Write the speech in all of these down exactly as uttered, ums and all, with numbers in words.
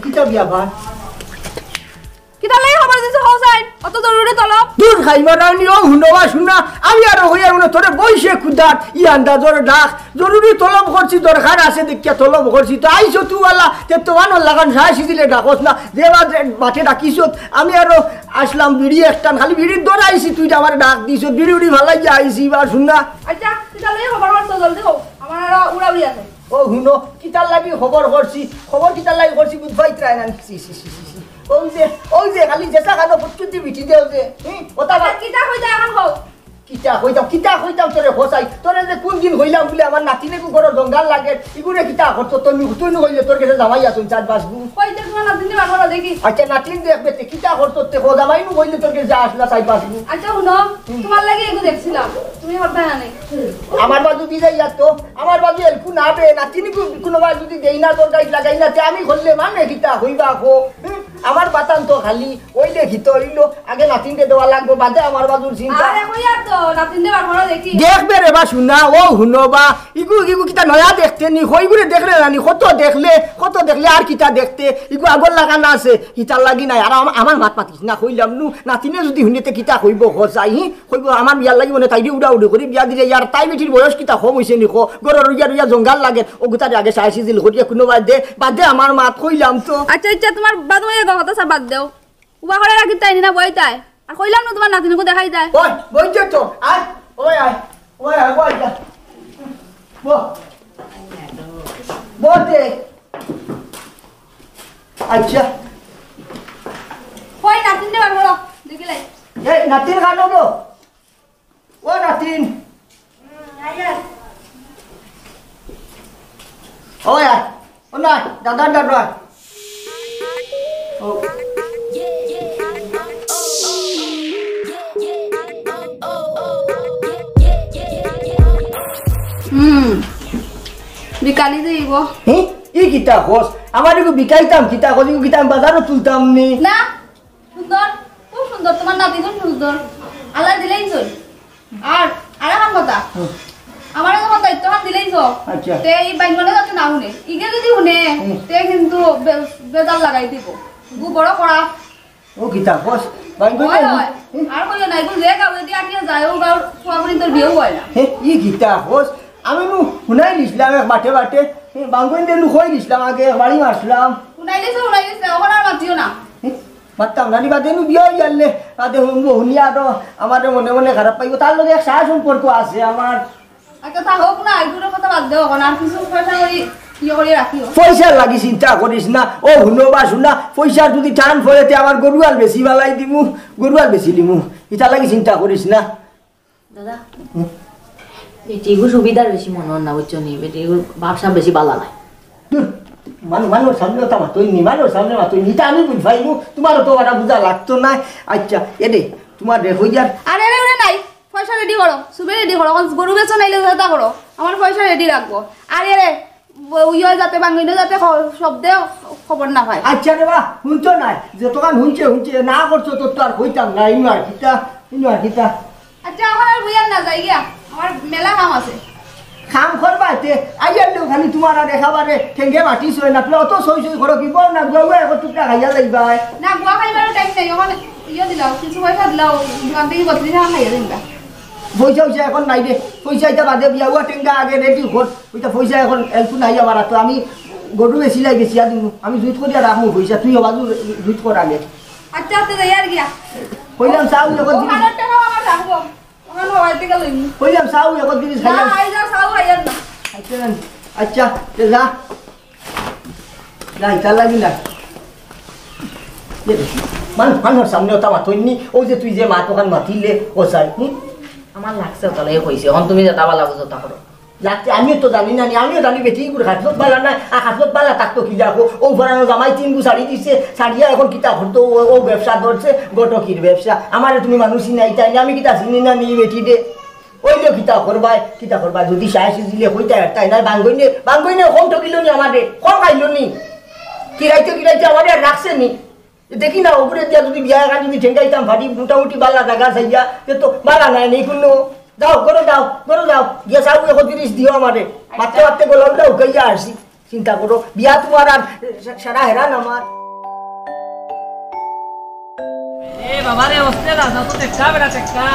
কিতা বিয়া বা? কিতা লাগি খবর দিছো, কও চাই? অত জরুরি তলব? দূর খাইবা রানি, ও হুনো বা শুনা, আমি আরো হইয়া হুনো তোরে বইছে কুদাত, ই আন্দাজর ডাক, জরুরি তলব করছি, দরকার আছে দেখিয়া তলব করছি, তো আইছো তুই আল্লাহ, তে তো বানর লাখান সাহসী দিলে ডাকস না, যে বা-, যে বাটে ডাকিছত, আমি আরো আসলাম বিড়ি একটান, খালি বিড়ির দর আইছি, তুই যে আমার ডাক দিছত, বিড়ি উড়ি ভালাই যে আইছি বা শুনা। আচ্ছা, কিতা লাগি খবর করছো, জলদি কও, আমার আরো উড়াউড়ি আছে। ও হুনো, কিতার লাগি খবর করছি, খবর কিতার লাগি করছি, বুঝবাই ত্রায় না, ছি, ছি, ছি, ছি, ছি। ওই যে, ওই যে, খালি যেটা কানো প্রস্তুতি বিটি দেও যে, হুম, ওটা আচ্ছা, কিতা কইতা এখন কও? কিতা কইতাম, কিতা কইতাম তোরে কও চাই, তোরে যে কোন দিন কইলাম বলে আমার নাতিনে কু ঘরো জঞ্জাল লাগে, ইগুরে কিতা করতো, তোর নি-, তুই নু কইলে তোর গেছে জামাই আছইন চার পাঁচ গু। কই যে তোমার নাতিনে বার করো দেখি। আচ্ছা, নাতিন দেখবে তে, কিতা করতো তে কও, জামাই নু কইলে তোর গেছে আস না চার পাঁচ গু। আচ্ছা, হুনো, হুম। তোমার লাগি এগু দেখছিলাম, তুমি হরতা না নেই। আমার বাজু দি যাই আর তো, আমার বাজু এলকু না বে, নাতিনে কু-, কুনোবায় যদি দেই না তোর গাইত লাগাই না, তে আমি করলে মানে কিতা কইবা কও, হুম? আমার বাতান তো খালি, ওই দেখি তো, ওই লো, আগে নাতিনরে দেওয়া লাগবো, বাদে আমার বাজুর চিন্তা। আরে, কই আর তো, নাতিনরে বার করো দেখি। দেখবে রে বা শুনা, ও হুনো বা, ইগু, ইগু কিতা নয়া দেখতে নি, কইগুরে দেখলে না নি, কত দেখলে, কত দেখলে আর কিতা দেখতে, ইগু আগর লাগান আছে, হিতার লাগি নাই, আর আম-, আমার মাত মাতিস না, কইলাম নু, নাতিনে যদি হুনে তে কিতা কইবো, কও চাই, হি? কইবো, আমার বিয়ার লাগি মনে তাইরে উড়াউড়ি করি বিয়া দিলে, ইয়ার তাই বেটির বয়স কিতা কম অইছে নি কও? ঘরো রইয়া রইয়া জঞ্জাল লাগে, অগুতারে আগে সাহসী দিল করিয়া কুনোবায় দে, বাদে আমার মাত কইলাম তো। আচ্ছা, আচ্ছা, তোমার বাদ হয়ে গেল, কথা সব বাদ দেও। উবা করে রাখি তাই নি না, বই তাই। আর কইলাম না তোমার নাতিনকু দেখাই দেয়। ওই, বই দে তো, আয়, ওই আয়, ওই আয়, বই যা। বই। বই দে। আচ্ছা। কই নাতিন দে বার করো, দেখি লাই। এই নাতিন কানো গো? ও নাতিন। ও আয়, ও না, দাদা, দাদা। ও। হুম, বিকালি যাইব। হুম? ই কিতা কস? আমার এগু বিকাইতাম কিতা কস? এগু কিতা আমি বাজারো তুলতাম নি? না, সুন্দর, খুব সুন্দর, তোমার নাতি খুব সুন্দর। আল্লাহ দিলেই চল। আর, আর এখন কথা, হুম। আমার যখন দায়িত্ব খান দিলেই তো, আচ্ছা। তে এই বাইঙ্গনে যাতে না শুনে। ইগে যদি শুনে, হুম। তে কিন্তু বে-, বেজার লাগাই দিব। গু বড় করা। ও কিতা কস? বাইঙ্গনে হয়, হয়। হুম। আর কইও না, এগুলো যে গাঁও যদি আটিয়া যায়, ও গাঁওর ফুয়াগুলি তোর বিয়েও হয় না। হে, ই কিতা কস? আমি নু শুনাই নিছিলাম এক বাটে বাটে। হে, বাইঙ্গন দে নু কই নিছিলাম আগে, এক বাড়ি মারছিলাম। শুনাই দিছে, শুনাই দিছে, এখন আর মাতিও না। হে, মারতাম না নি, বাদে নু বিয়া হইয়ারলে, বাদে হুনবো, হুনিয়া তো আমারে মনে মনে খারাপ পাইবো। তার লগে এক সারা সম্পর্ক আছে আমার। আচ্ছা, তা হোক না, এগুলোর কথা বাদ দেও, এখন আর কিছু পয়সা করি ইয়ে করিয়া রাখিও। পয়সার লাগি চিন্তা করিস না, ও হুনো বা শুনা, পয়সার যদি টান পড়ে তে আমার গরুয়াল বেশি বালাই দিমু, গরুয়াল বেশি দিমু, ইটার লাগি চিন্তা করিস না। দাদা, হুম? বেটিগু সুবিধার বেশি মনে হয় না, বুঝছো নি? বেটিগুর বাপ সাপ বেশি বালা নাই। ধুর, মানু-, মানুর সামনে কথা মাতইনি, মানুর সামনে মাতইনি, ইটা আমি বুঝ পাইমু, তোমারও তো ওটা বুঝা লাগতো না। আচ্ছা, এ দে, তোমার রে হই যার। আরে রে, ওরে নাই, পয়সা রেডি করো, সুবে রেডি করো, এখন গরু বেচো নাইলে যেটা করো, আমার পয়সা রেডি রাখবো। আরে রে, ব-, ইয়ে যাতে বাঙ্গিনো যাতে খ-, শব্দে খবর না পায়। আচ্ছা রে বা, হুনছো না, যতক্ষণ হুনছে, হুনছে, না করছো তো, তো আর কইতাম না, ইনো আর কিতা, ইনো আর কিতা। আচ্ছা, আমার আর বুঝার না যাই গিয়া, আমার মেলা কাম আছে। কাম করবা এতে, আইয়ার দেও খালি তোমার আর একেবারে ঠেঙ্গে মাটি ছয় না, তুমি অত সই সই করো কি, বউ না, গুয়া গুয়া এখন টুকরা খাইয়া যাইবায়। না, গুয়া খাইবারও টাইম নাই, ওখানে ইয়ে দিলাও, কিছু পয়সা দিলাও, দোকান থেকে বত্রিশ টাকা খাইয়া দিন গা। পয়সা উইসা এখন নাই রে, পয়সা ইটা বাদে বিয়া হুয়া টেঙ্গা আগে রেডি কর, ওইটা পয়সা এখন এলফু নাই আমার, তো আমি গরু বেশি লাই বেশি আর দিমু, আমি জুইত করিয়া রাখমু পয়সা, তুই ওবাজু জুইত কর আগে। আচ্ছা, আচ্ছা, যাই আর গিয়া। কইলাম চাও এখন ও দিবি। কানের টাকা আমার রাখবো, ওখানে হওয়াইতে গেল এমনি। কইলাম চাও এখন দিবি, না, খাইলাম। আই যা, চাও খাইয়ার না। আচ্ছা, আচ্ছা, তে যা। না, ইটা লাগি না। এ, মানু-, মানুর সামনে ওটা মাতইনি, ও যে তুই যে মাত ওখান মাতিলে, ও চাই, হুম? আমার লাগছে ওটা লাগে কইছে, এখন তুমি যেটা বালা বুঝো তা করো। লাগছে, আমিও তো জানি না, নি, আমিও জানি বেটি গুড় খাসলত বালা না, আর খাসলত বালা থাকতো কি দেখো, ও ফরানো জামাই তিন গু শাড়ি দিছে, শাড়িয়া এখন কিতা করতো, ও, ও ব্যবসা ধরছে, গটকির ব্যবসা। আমারে তুমি মানুষই নাই, তাই না? আমি কিতা চিনি না, নি বেটি দে। ওই যে কিতা করবায়, কিতা করবায়, যদি সাহসী দিলে কইতা, তাই না? বাঙ্গইনে, বাঙ্গইনে কম ঠকিল নি আমারে, কম খাইল নি। কিরাইতে, কিরাইতে আমারে আর রাখছে নি। দেখি না, ওগুরে দিয়া যদি বিয়া এখান যদি ঠেঙ্গাইতাম ফাটি, মোটামুটি বালা জাগা চাইয়া, এ তো বালা নাই, নেই কোনো। যাও, করো যাও, করো যাও। গিয়া চাও, এখন জিনিস দিও আমারে। মারতে মারতে গলা উঠা উকাইয়া আসি। চিন্তা করো, বিয়া তুমার আর সা-, সারা হেরান আমার। এ বাবা রে, অস্তে না, না তো টেক্কা বেটা, টেক্কা।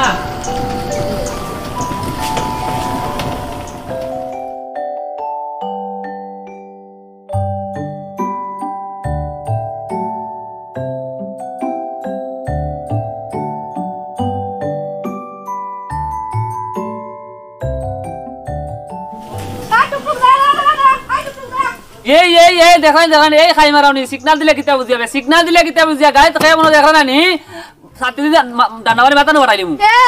এই, এই, এই, দেখইন, দেখইন, এই খাই মারাও নি, signal দিলে কিতা বুঝিয়া বে, signal দিলে কিতা বুঝিয়া, গাড়ি তো খাই মনে দেখরা না নি, সাথে যদি মা-, ডান্ডা মারি মাথা নো বাড়াইলিমু। এ,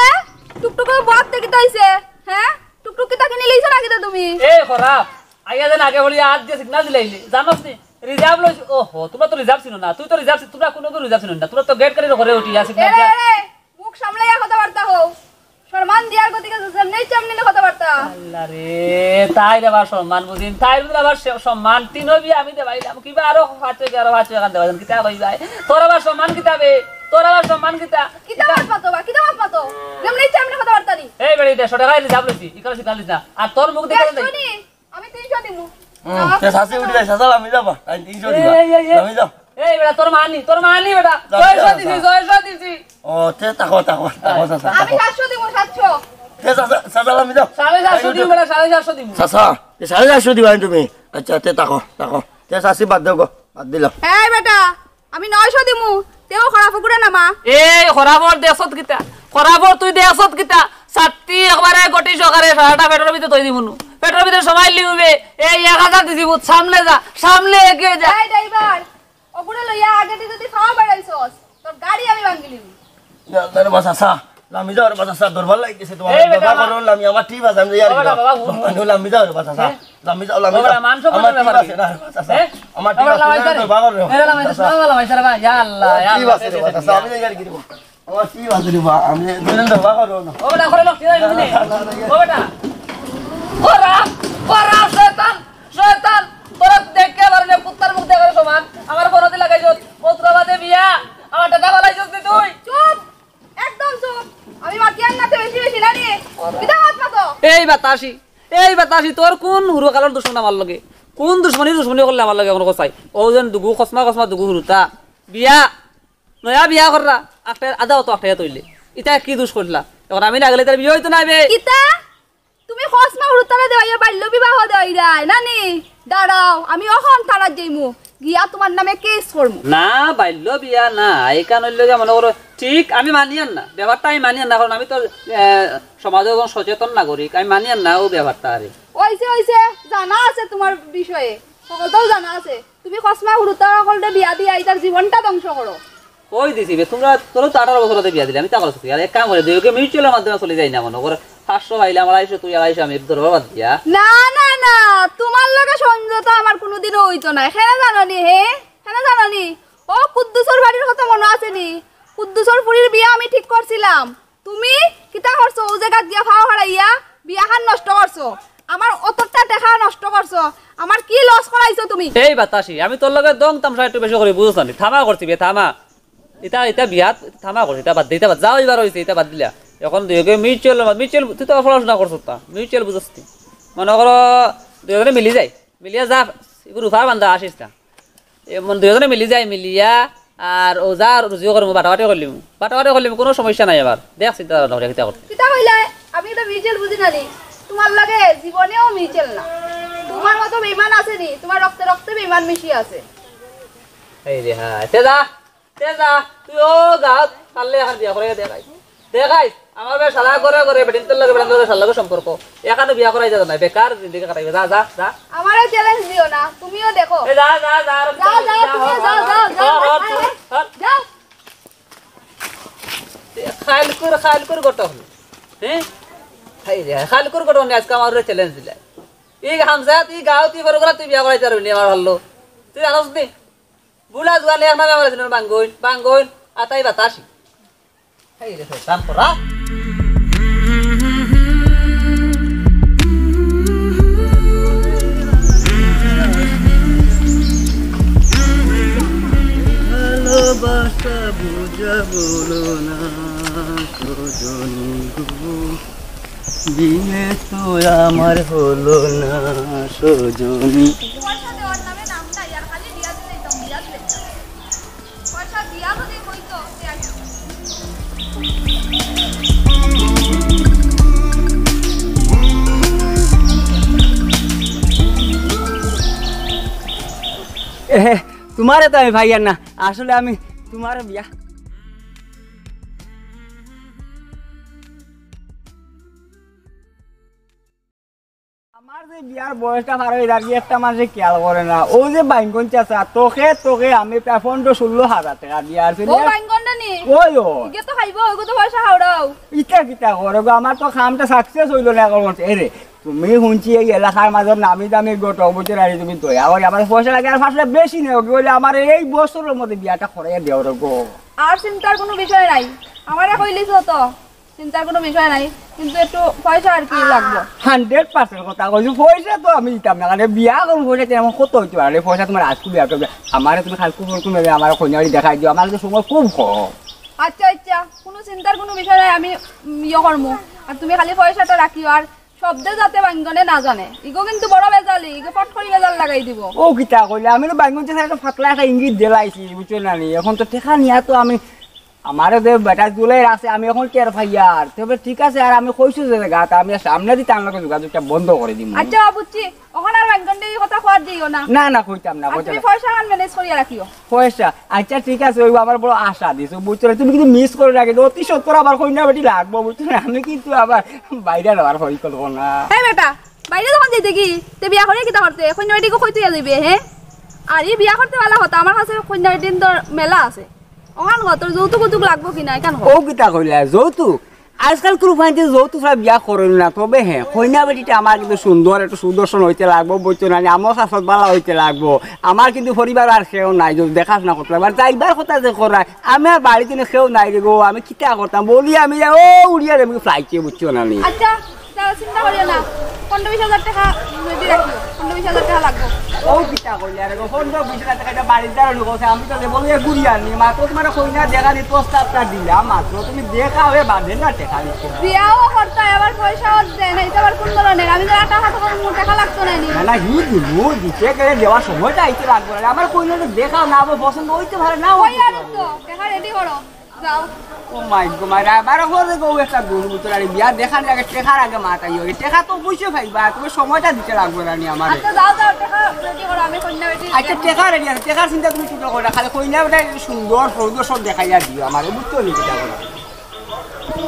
টুকটুক বহাত কিতা অইছে, হে? টুকটুক কিতা কিনি লইছো না কিতা তুমি? এই খরা, আইয়া যেন আগে বলি, আজ যে signal দিলাইলি, জানোস নি? Reserve লইছি, ওহো, তুমরা তো reserve চিনো না, তুই তো reserve চি-, তুমরা কুনু কেউ reserve চিনো না, তুমরা তো গেট কারির ঘরে উঠি, আর signal এরে, দিয়া এরে, মুখ সামলাইয়া কথাবার্তা কও। সম্মান দিয়ার গতিকে যেমনি তেমনি কথাবার্তা। আল্লাহ রে, তাইর আবার সম্মান বুঝিন, তাইর বুঝিন আবার সে-, সম্মান। তিন হবি আমি দেবাইলাম, কিবা আরো পাঁচ হইবে, আরো পাঁচ হইবে, এখান দেবাইলাম, কিতা কইবায়? তোর আবার সম্মান কিতা বে? তোর আবার সম্মান কিতা? কিতা মাত মাতো বা, কিতা মাত মাতো? যেমনি তেমনি কথাবার্তা নি। এই বেড়ি, দেড়শো টেকা reserve লইছি, ইকালে signal দিস না। আর তোর মুখ দেখে দেখ। হুনি, আমি তিনশো দিমু। হুম, তে চাচি উঠি যাই, চাচা লামি যাবা। আমি তিনশো দিবা। এই, এই, এই, এই। লামি যাও। এই বেটা, তোর মা নি, তোর মা নি বেটা। যাও, ছয়শো যাও, দিছি, যাও। ছয়শো দিছি। ও, তে তাকো, তাকো, তাকো, চাচা, আমি তাকো। সাতশো দিমু, সাতশো। তে চাচা, চাচা লামি যাও। সাড়ে সাতশো এই দিমু উঠো। বেটা, সাড়ে সাতশো দিমু। চাচা, এ সাড়ে সাতশো দিবা তুমি। আচ্ছা, তে তাকো, তাকো। তে চাচি বাদ দেও গো, বাদ দিলাম। এই বেটা, আমি নয়শো দিমু, তেও খরা ফুকুরে না মা। এই খরাবর দেখছত কিতা? খরাবর তুই দেখছত কিতা? ছাত্তি একবারে গটি সহকারে সারাটা পেটর ভিতরে থই দিমু নু। পেটর ভিতরে সমাইলিমু বে। এই এক হাজার দিছি বুত, সামনে যা, সামনে এগিয়ে যা। এই ড্রাইভার, ওগুরে লইয়া আগেদি যদি ফাও বাড়াইছস, তোর গাড়ি আমি ভাঙ্গিলিমু। ইয়া আল্লাহ রে বাস আসা, লামি যাও রে বাস আসা, দরবার লাগি গেছে তোমার। এই বেটা, দরবার করো, লামি আমার টিপ আছে, আমি যাই আর বাবা, কি। বাবা, হুন, হুন। আমি লামি যাও রে বাস আসা। হ্যাঁ? লামি যাও, লামি বাবা, যাও। মান সম্মান আমার টিপ ব্যাপার আছে কি? না রে বাস আসা। হ্যাঁ? আমার টিপ বাবা, আছে, লামাই তুমি সারে। দরবার করো। এরা লামাই সারে, বাবা, লামাই সারে, ভাই। ইয়া আল্লাহ, ইয়া টিপ আল্লাহ, আছে রে বাস আসা, আমি যাই আর কি। আমার টিপ আছে রে বা, আমি দুদিন দরবার করো না। ও বেটা, করে লোক, ঠিক আছে নি? ও বেটা। ওরা, ওরা শয়তান, শয়তান। তোরা দেখে আবার নে, কুত্তার মুখ দেখার সমান। আমার ফোনতে লাগাইছ, ও তোরা বাদে বিয়া, আমার দাদা বালাইছস নি তুই? চুপ, একদম চুপ। আমি মাতিয়ার নাতে বেশি বেশি না নি। কিতা মাত মাতো? এই বাতাসি, এই বাতাসি, তোর কোন হুরুকালর দুশমন আমার লগে? কোন দুশমনি দুশমনি করলে আমার লগে এখন কসাই? ও যেন দুগু খসমা খসমা দুগু হুরুতা। বিয়া, নয়া বিয়া কররা, একটা আধা অত একটা তইলে। ইতা কি দুষ করলা? এখন আমি না গেলে তার বিয়া হইতো না বে। কিতা? তুমি খসমা হুরুতারে দেওয়াইয়া বাল্য বিবাহ দেওয়াই যায়, না নি? দাঁড়াও, আমি অখন থানাত যাইমু। গিয়া তোমার নামে কেস করমু। না, বাল্য বিয়া না, এখান হইল যে মনে করো, ঠিক আমি মানিয়ার না, ব্যাপারটা আমি মানিয়ার না, কারণ আমি তো, আহ, সমাজে একজন সচেতন নাগরিক, আমি মানিয়ার না ও ব্যাপারটা আরে। ওইছে, ওইছে, জানা আছে তোমার বিষয়ে, সকলটাও জানা আছে। তুমি খসমা হুরুতা সকলরে বিয়া দিয়া ইতার জীবনটা ধ্বংস করো। কই দিছি বে, তোমরা, তোরা তো আঠারো বছর হতে বিয়া দিলে, আমি তা করছি। আর এক কাম করে, দুইকে মিউচুয়ালের মাধ্যমে চলে যাই না মনে করে, পাঁচশো পাইলে আমার আড়াইশো, তুই আড়াইশো, আমি দরবার বাদ দিয়া। না, না, না, তোমার লগে সমঝোতা আমার কোনোদিনও হইতো না। কেন জানো নি, হে? কেন জানো নি? ও কুদ্দুসর বাড়ির কথা মনো আছে নি? কুদ্দুসর ফুরির বিয়া আমি ঠিক করছিলাম। তুমি কিতা করছো? ও জাগাত গিয়া ফাও হারাইয়া বিয়াখান নষ্ট করছো। আমার অতটা টেকা নষ্ট করছো। আমার কি লস করাইছো তুমি? এই বাতাসি, আমি তোর লগে দং তামশা একটু বেশি করি, বুঝছ না নি? থামা করছি বে, থামা। ইতা, ইতা বিয়াত থামা করছি, ইতা বাদ দে, ইতা বাদ। যাও, এবার হইছে, ইতা বাদ দিলা। এখন দুইকে মিউচুয়াল, মিউচুয়াল, তুই তো পড়াশোনা করছস তা, মিউচুয়াল বুঝছ তুই। মনে করো, দুইজনে মিলি যাই, মিলিয়া যা, এগুলো রুফা বান্ধা আসিস না। এ মন দুইজনে মিলি যাই, মিলিয়া আর ও যা রুজিও করমু, বাটাবাটি করলিমু, বাটাবাটি করলিমু, কোনো সমস্যা নাই। আবার দেখ চিন্তা ভাবনা করে কিতা করতে। কিতা কইলা? আমি তো মিউচুয়াল বুঝি না নি। তোমার লগে জীবনেও মিউচুয়াল না। তোমার মতো বেইমান আছে নি? তোমার রক্তে রক্তে বেইমান মিশি আছে। এই রে হ্যাঁ, তে যা, তে যা, তুই ও গাঁত পারলে এখন বিয়া করে দেখাই, দেখাই। আমার বে শালা করে করে বেটিন্তর লগে, বেটান্তর লগে শালা লগে সম্পর্ক। এখানে বিয়া করাই যাবে না, বেকার জিন্দেগি কাটাইবে। যা, যা, যা। আমারে চ্যালেঞ্জ দিও না, তুমিও দেখো। এ, যা, যা, যা, আর যা, যা, যা, তুমি হর, যা, হর, যা, যা, হর, হর, হর, তুই, হর। যাও। খাইল কর, খাইল কর গঠন। হ্যাঁ? খাই রে, খাইল কর গঠন আজকে আমার চ্যালেঞ্জ দিলে। এই হামজা, তুই গাও, তুই বড় করে তুই বিয়া করাই পারবি না, আমার ভালো। তুই জানোস নি? বুড়া জুয়ান এক নামে আমার ছিল বাঙ্গইন, বাঙ্গইন, আতাই বাতাসি। এই রে, শয়তান তোরা। ভালোবাসা বুঝা বলো না, সজনী গো। বিয়ে তো আমার হলো না সজনী। পয়সা দেওয়ার নামে নাম নাই, আর খালি বিয়া দিলেই তো বিয়া দিলেই তো। পয়সা দিয়া যদি কইতো, তে আইতো। এহে, তোমারে তো আমি ভাইয়ার না, আসলে আমি তোমার বিয়া। আমার যে বিয়ার বয়সটা পার অই যার, একটা মানষে খেয়াল করে না। অউ যে বাইঙ্গন চাচা, তোকে, তোকে আমি প্রায় পনেরো ষোলো হাজার টেকা দিয়া আরছি। ও বাইঙ্গনটা নি? ওই ও। ইগে তো খাইবো, ওইগু তো পয়সা হাওড়াও। ইটা কিতা করে গো, আমার তো কামটা success অইলো না এখন। এরে, তুমি হুনছি এই এলাকার মাঝে নামি দামি গো টক বুঝে রাখি, তুমি দয়া করে আমার পয়সা লাগে আর পাঁচটা বেশি নেও, কি বলে আমার এই বছরের মধ্যে বিয়াটা করাইয়া দেও রে গো। আর চিন্তার কোনো বিষয় নাই, আমারে কইলিছো তো। চিন্তার কোনো বিষয় নাই, কিন্তু একটু পয়সা আর কি লাগবো। হান্ড্রেড পার্সেন্ট কথা কইছি, পয়সা তো আমি দিতাম না, কারণ বিয়া করবো, পয়সা তেমন কত হইতে পারে, পয়সা তোমার আজকে বিয়া করবে, আমারে তুমি কালকে ফোন করবে, আমার কইনা বাড়ি দেখাই দিও, আমার তো সময় খুব কম। আচ্ছা আচ্ছা, কোনো চিন্তার কোনো বিষয় নাই, আমি উম, ইয়ে করবো। আর তুমি খালি পয়সাটা রাখিও, আর শব্দে যাতে বাইঙ্গনে না জানে, ইগো কিন্তু বড় বেজালি, ইগো ফট করি বেজাল লাগাই দিব। ও কিতা কইলে, আমি তো বাইঙ্গন চাচারে একটা পাতলা একটা ইঙ্গিত দিলাইছি, বুঝছো না নি? এখন তো টেকা নিয়া তো আমি আমারে যে বেটা জুলাই রাখছে, আমি এখন টের পাইয়ার। তবে ঠিক আছে, আর আমি কইছি যে জায়গা, তা আমি সামনে দিতে আপনাকে যোগাযোগটা বন্ধ করে দিমু। আচ্ছা, বুঝছি। ওখানে আর একজনকে এই কথা কওয়ার দিও না। না, না, কইতাম না, আর কইতাম তুমি না। পয়সা আন ম্যানেজ করিয়া রাখিও। পয়সা? আচ্ছা, ঠিক আছে, ওই আমার বড় আশা দিছো, বুঝছো না? তুমি কিন্তু মিস করে রাখে, অতি সত্বর আবার কইনা বেটি লাগবো, বুঝছো না? আমি কিন্তু আবার বাইরে যাওয়ার পরিকল্পনা। এই বেটা, বাইরে যখন যাইতে কি, তে বিয়া করে কিতা করতে? কইনা বেটিকে কই তুই যাইবে, হ্যাঁ? আর এই বিয়া করতে পারলে হতো, আমার কাছে কইনা বেটির তোর মেলা আছে। ওখান ক, তোর যৌতুক যৌতুক লাগবো কি না, এখান ক। ও কিতা কইলা, যৌতুক? আজকাল কুরু ফাইতে যৌতুক ছাড়া বিয়া করইন না। তবে হ্যাঁ, কইনা বেটিটা আমার কিন্তু সুন্দর, একটু সুদর্শন হইতে লাগবো, বুঝছো না? আমার শাসত বালা হইতে লাগবো। আমার কিন্তু পরিবার আর কেউ নাই, যদি দেখাশোনা করতে লাগবো। আর যাইবার কথা যে করায়, আমি আর বাড়িত কেউ নাই রে গো, আমি কিতা করতাম? বলি আমি যে, ও উড়িয়া রে, আমি ফ্লাইটে, বুঝছো না নি? আচ্ছা, তা চিন্তা করিও না, পনেরো বিশ হাজার টেকা রেডি রাখিও, পনেরো বিশ হাজার টেকা লাগবো। ও কিতা কইলে আরে গো, পনেরো বিশ হাজার টেকা এটা বাড়ির দ্বারা লোক আছে, আমি তো লেবল দিয়ে ঘুরি আনি, মাত্র তোমার কইনা দেখা নি প্রস্তাবটা দিলাম, মাত্র তুমি দেখা হয়ে বাঁধে না টেকা দিতে। বিয়াও করতে হয়, আবার পয়সাও দেয় না, এটা আবার কোন ধরনের? আমি তো টাকা তো কোনো টেকা লাগতো না নি। না, না, হি দিমু, দিতে গেলে দেওয়ার সময়টা আইতে লাগবো না। আমার কইনা তো দেখাও না, আমার পছন্দ হইতে পারে না, কই আর তো, টেকা রেডি করো। যাও। ও মাই গো মাই, রা-, বারো হরে গো, একটা গরু বুতর আরে বিয়া দেখার আগে, টেকার আগে মাতাই অয়। টেকা তো অবশ্যই পাইবা, তুমি সময়টা দিতে লাগবো না নি আমারে। আচ্ছা, যাও, যাও, টেকা রেডি করো, আমি কইনা বেটি আচ্ছা, টেকা রেডি আছে, টেকার চিন্তা তুমি কিতা করো না, খালি কইনা বেটা সুন্দর, সুন্দর সব দেখাইয়া দিও আমারে, বুঝছো নি কিতা করো?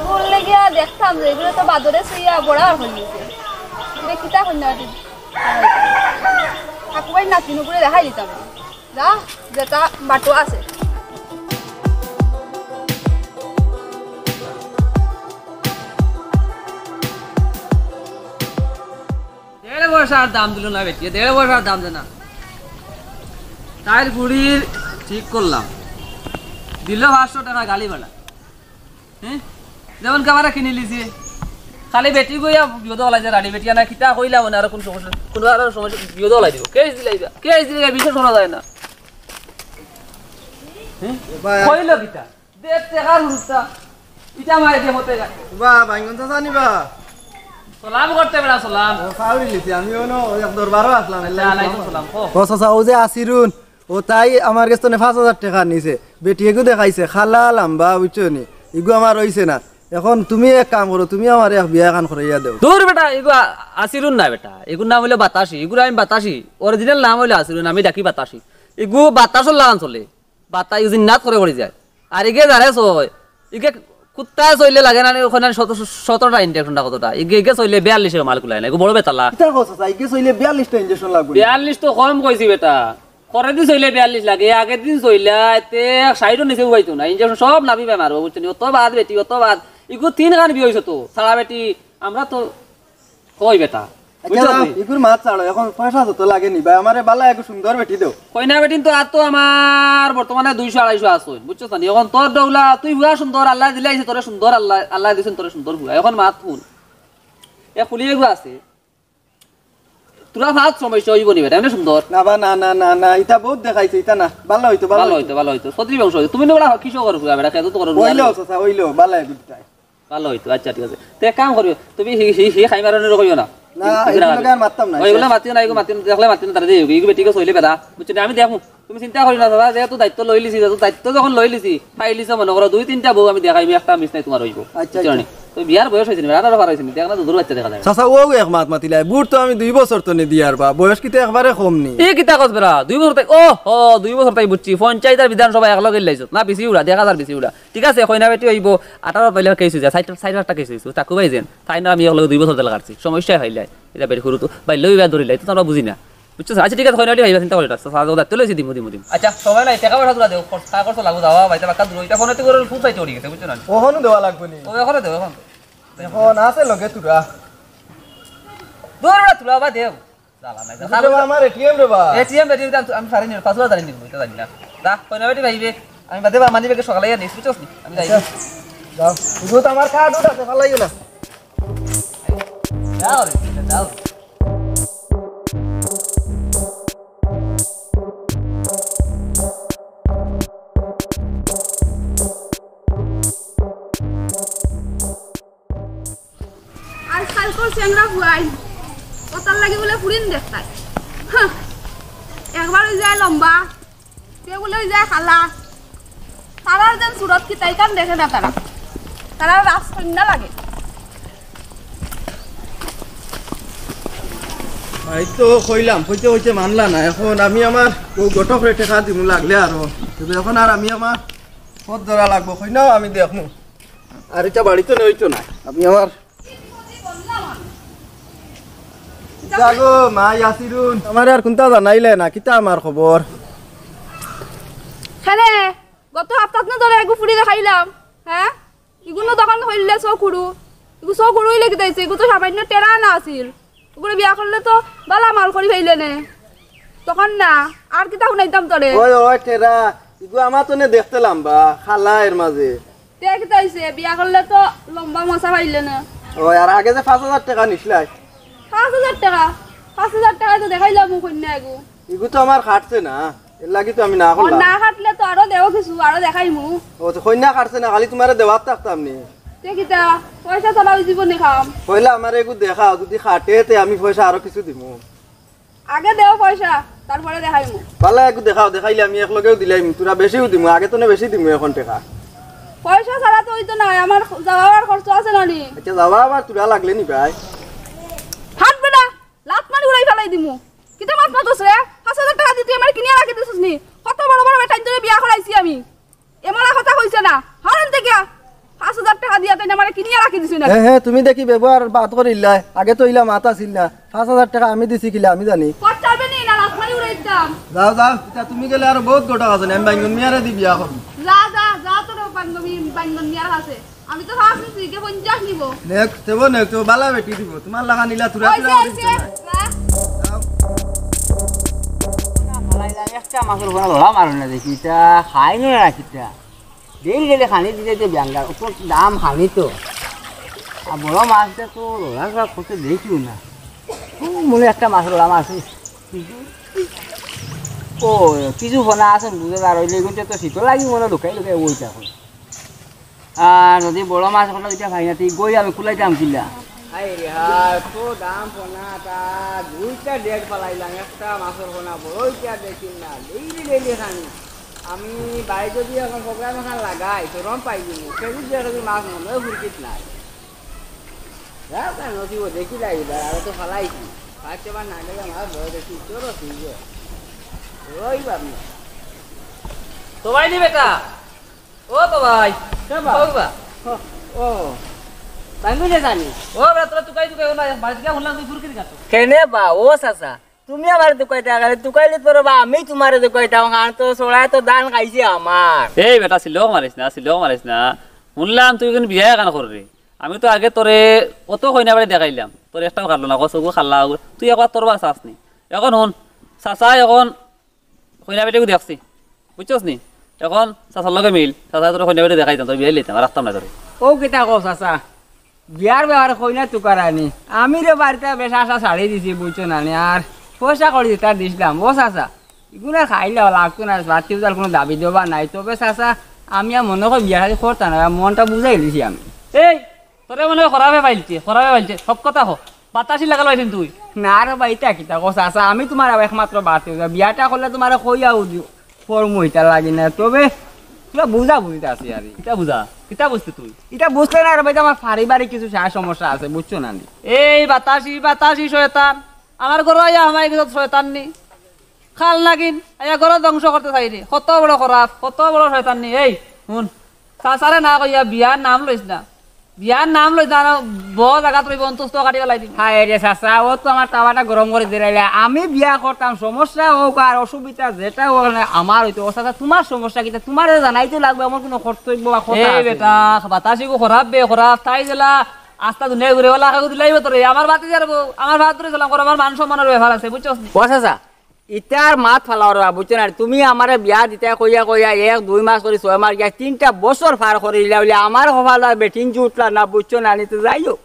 বললে গিয়া দেখতাম যে এগুলো তো বাদরে শুইয়া বড় আর হয়ে গেছে। এটা কিতা কইনা বেটি? ঠাকুমার নাতিন উপরে দেখাই দিতাম। যা, যেটা বাটু আছে। দেড় পয়সার দাম দিল না বেটি, দেড় পয়সার দাম দে না। তাইর গুড়ির ঠিক করলাম, দিল পাঁচশো টেকা গাড়ি ভাড়া। হ্যাঁ? যেমন কামারা কিনি লিছি। খালি বেটি গইয়া বিয়োদ ওলাই যে রানী বেটি আনা কিতা কইলা মানে আর কোন সমস্যা, কোন আর সমস্যা বিয়োদ ওলাই দিব। কে দিলাইবা? কে দিলাইবা? বিশ্বাস করা যায় না। হ্যাঁ? ভাই। কইল কিতা? দে টেকার হুরুতা। ইটা মারে দে মতে গা। বা, বাইঙ্গন চাচা নি বা? সালাম করতে বেড়া সালাম। ও, খাওয়াই লিছি। আমি অনো এক দরবারও আসলাম, এর লাগি আলাইকুম সালাম। সালাম, কও। ও চাচা, ও যে আসিরুন, ও তাই আমার গেছ তনে পাঁচ হাজার টেকা নিছে। বেটি এগু দেখাইছে, খালা লাম্বা, বুঝছো নি? ইগু আমার অইছে না। এখন তুমি এক কাম করো, তুমি আমার এক বিয়া এখান করাইয়া দেও। দূর বেটা, ইগু আ-, আসিরুন না বেটা। ইগুর নাম অইলো বাতাসি। ইগুর আমি বাতাসি। Original নাম অইলো আসিরুন, আমি ডাকি বাতাসি। ইগু বাতাসর লাগান চলে। বাতা ইগু জিন্নাত করে পড়ি যায়। আর ইগে যারে চয়, ইগে কুত্তায় চইলে লাগে না, ওখানে সত-, সতেরোটা injection না কতটা। ইগে, ইগে চইলে বিয়াল্লিশে মাল কুলায় না। ইগু বড় বেতালা। ইতা কও চাচা, ইগে চইলে বিয়াল্লিশটা injection লাগবো নি? বিয়াল্লিশ তো কম কইছি বেটা। করে দিস হইলে বিয়াল্লিশ লাগে, আগের দিন চইলা, এতে ষাইটও নিচে উবাইতো না, injection সব নাভি বেমার, বুঝছো নি? অত বাদ বেটি, অত বাদ। ইগু তিন খান বিয়া হইছে তো, সারা বেটি, আমরা তো কই বেটা, আচ্ছা, বুঝছো নি? ইগুর মাত ছাড়ো, এখন পয়সা যত লাগে নি ভাই, আমারে বালা একটু সুন্দর বেটি দেও। কইনা বেটিন তো আর তো আমার বর্তমানে দুইশো আড়াইশো আছে, বুঝছো নি? এখন তোর ডৌলা, তুই হুয়া সুন্দর, আল্লাহ দিলে আইছে তোরে সুন্দর, আল্লাহ, আল্লাহ দিছেন তোরে সুন্দর হুয়া। এখন মাত হুন, এ খুলিয়ে গু আছে, তোরা ভাত সমস্যা হইব নি বেটা, এমনি সুন্দর। না বা, না, না, না, না, ইটা বহুত দেখাইছে, ইটা না। ভালা হইতো, ভালা ভালা হইতো। হইতো, ভালা হইতো। ছত্রিশ বংশ হইতো। তুমি না বেটা কিসব করো পুরা বেটা, খেতো তো করো না। হইলো, চাচা, হইলো, ভালা হইতো তাই। ভালা অইতো, আচ্ছা, ঠিক আছে। তে এক কাম করিও, তুমি হি, হি, হি খাই মারানোর কইও না। না, ইগুলা এগুলা আর মাতিও না, ওই, এগুলা মাতিও না, ইগু মাতিও না, দেখলে মাতিও না, তারা দিয়ে, ইগু বেটিকে সইলে বেটা, বুঝছো নি? আমি দেখমু, তুমি চিন্তা করিও না, দাদা, যেহেতু দায়িত্ব লইলিছি, যেহেতু দায়িত্ব যখন লইলিছি, পাইলিছো মনে করো, দুই তিনটা বউ আমি দেখাইমু, একটা মিস নাই তুমার অইবো। আচ্ছা, বুঝছো আচ্ছা। নি? তো বিয়ার বয়স অইছে নি, আরো পার অইছে নি, দেখ না তো দূর বাচ্চা দেখা যায়। চাচা, ও এক মাত মাতিলাই, বুট তো আমি দুই বছর তো নি দিয়ার বা, বয়স কিতা একবারে কম নি। এ কিতা কস বেটা, দুই বছর তাই, ও, ও, দুই বছর তাই বুঝছি, পঞ্চায়েত আর বিধানসভা এক লগে লাইছত, না পিছি উড়া, দেখা যার পিছি উড়া। ঠিক আছে, কইনা বেটি অইবো, আঠারো পাইলে কেস অইছে, ষাট, ষাট হাজার টাকা কেস অইছে, তাকু ভাই যেন, তাই না আমি এক লগে দুই বছর জেল কাটছি, সমস্যা হইলে, এটা বেটি হুরু তো, বাইলে বিয়া ধরিলাই, তো আমরা বুঝি না। বুঝছো? আচ্ছা, ঠিক আছে, কইনা বেটি ভাইবা চিন্তা করিও না, চাচা, দায়িত্ব লইছি, দিমু, দিমু, দিমু। আচ্ছা, সময় নাই, টাকা পয়সা তুলা দেও, খরচ, খা খরচ লাগবো, যাওয়া, বাইতে বাক্কা দূর, এটা ফোনে তো করে খুব চাইতে উঠি গেছে, বুঝছো না? ওখানে দেওয়া লাগবো নি। ও, এখনো দেও, এখন। এখন আছে লগে তুরা। দূর ওরা তুলা বা দেও। জ্বালা নাই, বুঝছো জ্বালা। আমার এটিএম রে বা। এটিএম, এটিএম, আমি, আমি সারি নিব, পাঁচ হাজার সারি নিব, এটা জানি না। যা, কইনা বেটি ভাইবে, আমি বাদে বা মানি ব্যাগে সকালে আনিস, বুঝছস নি? আমি যাই। আচ্ছা, যাও। শুধু তো আমার কার্ড উঠ আছে, ফালাইও না। যাও রে, যাও। আজকালকর চেংরা ফুয়াইন, কতার লাগি বুলে ফুরিন দেখতায়। হাহ, একবার অই যায় লম্বা, তে বুলে অই যায় কালা। তারার যেন সুরত কিতা ইখান দেখে না তারা। তারার রাজকন্যা লাগে। ভাই তো কইলাম, কইতে কইতে মানলা না। এখন আমি আমার বউ ঘটকরে টেকা দিমু লাগলে আরো। তবে এখন আর আমি আমার পথ ধরা লাগবো, কইনাও আমি দেখমু। আর ইটা বাড়িত নি অইতো না। আমি আমার কিতা গো, মা ইয়াসিরুন, আমারে আর কুনতা জানাইলে না, কিতা আমার খবর? কেনে, গত হাপ্তাত না ধরে এগু ফুরি দেখাইলাম, হ্যাঁ? ইগুনো তখন কইলে চউখ হুরু, ইগু চউখ হুরু অইলে কিতা অইছে, ইগু তো সামান্য টেরা না আছিল, ইগুরে বিয়া করলে তো বালা মাল করি পাইলে নে, তখন না, আর কিতা হুনাইতাম তোরে? ওই, ওই টেরা, ইগু আমার তো নে দেখতে লাম্বা, কালা এর মাঝে। তে কিতা অইছে? বিয়া করলে তো লম্বা মশা পাইলে না। ওই, আর আগে যে পাঁচ হাজার টেকা নিছলায়। পাঁচ হাজার টেকা? পাঁচ হাজার টেকা তো দেখাইলাম কইন্যা এগু। ইগু তো আমার খাটছে না, এর লাগি তো আমি না করলাম। না খাটলে তো আরো দেও কিছু, আরো দেখাইমু। ও তো কইন্যা খাটছে না, খালি তুমারে দেওয়াত থাকতাম নি। তে কিতা, পয়সা ছাড়া অউ জীবনে কাম? পয়লা আমারে এগু দেখাও, যদি খাটে তে আমি পয়সা আরো কিছু দিমু। আগে দেও পয়সা, তারপরে দেখাইমু। বালা একটু দেখাও, দেখাইলে আমি এক লগেও দিলাইমু, তুরা বেশিও দিমু, আগে তো না বেশি দিমু এখন টেকা। পয়সা ছাড়া তো অইতো নায়, আমার যাওয়া আওয়ার খরচ আছে না নি? আচ্ছা, যাওয়া আবার তুরা লাগলে নি ভাই। হাত বেটা, লাত মারি উড়াই ফালাই দিমু। কিতা মাত মাতস রে? পাঁচ হাজার টেকা দি তুই আমারে কিনিয়া রাখি দিছস নি? কত বড় বড় বেটাইন্তরে বিয়া করাইছি আমি। এ মরা কথা কইছে না। হরেন তে গিয়া। পাঁচ হাজার টেকা দিয়া তাইন আমারে কিনিয়া রাখি দিছইন না। হে, হে, তুমি দেখি ব্যবহার বাদ করিলায়। আগে তো ইলা মাত আছিল না। পাঁচ হাজার টেকা আমি দিছি কিলা, আমি জানি। কত চাইবে নি না, লাত মারি উড়াই দিতাম। যাও, যাও, ইতা তুমি গেলে আরো বহুত ঘটক আছে, আমি বাইঙ্গন মিয়ারে দি বিয়া করমু। যা, যা, যা তোর বাইঙ্গন মি-, বাইঙ্গন মিয়ার কাছে। আমি তো পাঁচ নিছি, কে পঞ্চাশ নিব। নেক্সট দেবো, নেক্সট দেবো, বালা বেটি দিব। তুমার লাখান ইলা তুরা তুরা অইছে, অইছে, দিতে নাই। যা। যাও। না, ফালাই দাও, একটা মাছর পোনা ধরা মারো না দেখি, ইটা খাই না কিতা। ডেইলি ডেইলি খানি দিলে তো বেঙ্গার, অত দাম খানি তো। আর বড় মাছটা তো ধরা সব করতে দেখিও না। ও, মনে একটা মাছ ধরা মাছ। ও, কিছু পোনা আছে, বুঝে আর অইলে এগুলো তো শীত লাগি মনে লুকাই লুকাই ওইটা এখন। আর যদি বড় মাছ অখন ইটা পাই না, তে গই আমি কুলাইতাম কিলা? হায় রে হায়, তো দাম পোনা তা, দুইটা ডেট ফালাইলাম, একটা মাছর পোনা বড় ইটা দেখি না, ডেইলি ডেইলি খানি। আমি বাড়ি যদি এখন প্রোগ্রাম এখান লাগাই, তো রম পাই দিমু, কেজি দুই কেজি মাছ মনে হয় ফুরকিত নাই। যাও কেন, নসিব দেখি লাগি, আর তো ফালাইছি। পাঁচশো বার না গেলে মাছ বড় দেখি, চোর অসুবিধা। ওই বাপ না। তো ভাই নি বেটা, ও তো ভাই। কে বা? ও বা। ও, ও। ভাই মুই না জানি। ও বেটা, তোরা তুকাই তুকাই ও না, বাড়িত গিয়া হুনলাম তুই ফুরকিত গাছ। কেনে বা, ও চাচা, তুমি আমারে তুকাইতা, আরে তুকাইলে তোর বা আমি তুমারে তুকাইতাম, কারণ তো চড়ায় তো ধান খাইছে আমার। এই বেটা, সিলক মারিস না, সিলক মারিস না। হুনলাম তুই এখন বিয়া এখান কররে। আমি তো আগে তোরে কত কইনা বাড়ি দেখাইলাম, তোর একটাও কাটলো না, কস ওগু খাল্লা ওগু। তুই একবার তোর বা চাস নি। এখন হুন, চাচা এখন কইনা বেটিগু দেখছি, বুঝছস নি? এখন চাচার লগে মিল, চাচা তোর কইনা বেটি দেখাইতাম, তোর বিয়া লইতাম, আর রাখতাম না তোরে। ও কিতা কও চাচা? বিয়ার ব্যাপারে কইনা তুকারানি। আমি রে বাড়িত বেশ আশা ছাড়ি দিছি, বুঝছো না নি? আর পয়সা কড়ি যেটা দিছলাম, ও চাচা, ইগুলা খাইলে লাগতো না, রাত্রি উজাল কোনো দাবি দেবা নাই। তবে চাচা, আমি আর মনে করি বিয়া শাদী করতাম না, মনটা বুঝাই দিছি আমি। এই, তোরে মনে অয় খরাফে পাইলছে, খরাফে পাইলছে। হক কথা ক, বাতাসি লাগাল পাইছনি তুই? না রে বা, ইতা কিতা কস? আচ্ছা, আমি তুমার একমাত্র বাতি অইয়া, বিয়াটা করলে তুমারে কইয়াউ দি-, করমু, ইতা লাগি না। তবে তুরা বুঝা বুঝিত আছে আর। কিতা বুঝা? কিতা বুঝতে তুই? ইতা বুঝতে না রে বা, ইতা আমার পারিবারিক কিছু সা-, সমস্যা আছে, বুঝছো না নি? এই বাতাসি, বাতাসি শয়তান, আমার ঘরো আইয়া হামাই গেছত শয়তান নি। খাল নাগিন, আইয়া ঘরো ধ্বংস করতে চাইরে। কত বড় খরাফ, কত বড় শয়তান নি। এই, হুন, চাচারে না কইয়া বিয়ার নাম লইস না। বিয়ার নাম লইস না, আর বউ জাগাত রইবো, অন্তস্ত কাটি ফালাই দিবো। হায় রে চাচা, ও তো আমার তাওয়াটা গরম করি দিলাইলা। আমি বিয়া করতাম, সমস্যা অউক আর অসুবিধা যেটা অউক না, আমার অইতো। ও চাচা, তুমার সমস্যা কিতা? তুমারে জানাইতে লাগবো, আমার কুনু কর্তব্য বা কথা এই আছে? বেটা, বাতাসিগু খরাফ বে, খরাফ। তাই যেলা আস্তা দুনিয়া ঘুরে ওলা কাকু দিলাইবো তোরে। আমার ভাতিজার বউ, আমার ভাত ধরে সালাম কর, আমার মান সম্মানর ব্যাপার আছে, বুঝছস নি? ও চাচা, ইতার মাত ফালাও রে বা, বুঝছো না? তুমি আমারে বিয়া দিতায় কইয়া কইয়া এক দুই মাস করি, ছয় মাস গিয়া তিনটা বছর পার করি দিলায়, অইলে আমার কপালো আর বেটিন জুটলা না, বুঝছো না? নিতে যাই অউক,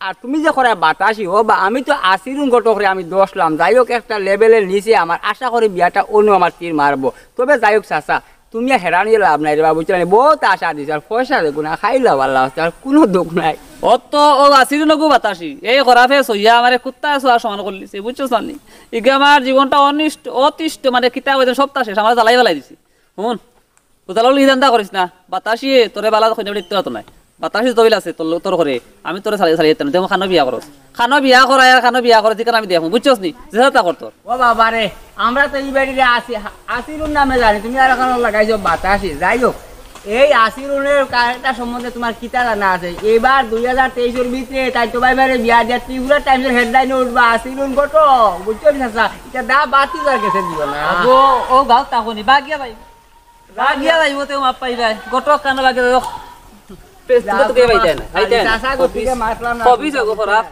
আর তুমি যে করায় বাতাসি, ও বা, আমি তো আশিরুন ঘটকরে আমি দোষ লাম। যাই অউক, একটা লেভেলের নিচে আমার, আশা করি বিয়াটা অনো আমার তীর মারবো। তবে যাই অউক চাচা, তুমি আর হেরান অইয়া লাভ নাই রে বা, বুঝছো না? বউত আশা দিছো, আর পয়সা দেখো না, খাইলা ভালা আছে, আর কুনু দুখ নাই। অত ও আশিরুনগু বাতাসি, এই খরাফে সইয়া আমারে কুত্তায় সোয়ার সমান করিলিছে, বুঝছস না নি? ইগু আমার জীবনটা অনিষ্ট, অতিষ্ঠ, মানে কিতা কইতাম, সবটা শেষ, আমারে জ্বালাই ফালাই দিছে। হুন, উতাললি ধান্দা করিস না, বাতাসিয়ে তোরে ভালা কইনা বেটি দিতে পারতো নায়। বাতাসি তবিল আছে তোর, তোর ঘরে, আমি তোরে চালাই, চালাই দিতাম, তুই খানো বিয়া করস। খানো বিয়া করাই আর খানো বিয়া করস, ইখান আমি দেখমু, বুঝছস নি? যে তা কর তোর। ও বাবা রে, আমরা তো ই বেটিরে আসি-, আশিরুন নামে জানি, তুমি আর অখন লাগাইছো বাতাসি। যাই অউক, এই আশিরুনর character সম্বন্ধে তুমার কিতা জানা আছে? এইবার দুই হাজার তেইশর ভিতরে তাই তো ভাই ভাইরে বিয়া দিয়া ত্রিপুরা টাইমসর headline-ও উঠবা আশিরুন ঘটক, বুঝছো নি চাচা? ইটা দা বাতি যার গেছে দিও না। ও, ও গাও তা কোনি, বাগিয়া ভাই। বাগিয়া যাইবো তে মাপ পাইবায়। ঘটক কানো বাগিয়া যাইবো। প্রেস তুলে তোকে পাইতে না, পাইতে না। চাচা গো, তুই মাতলাম না। কবি যাবো খরাফ।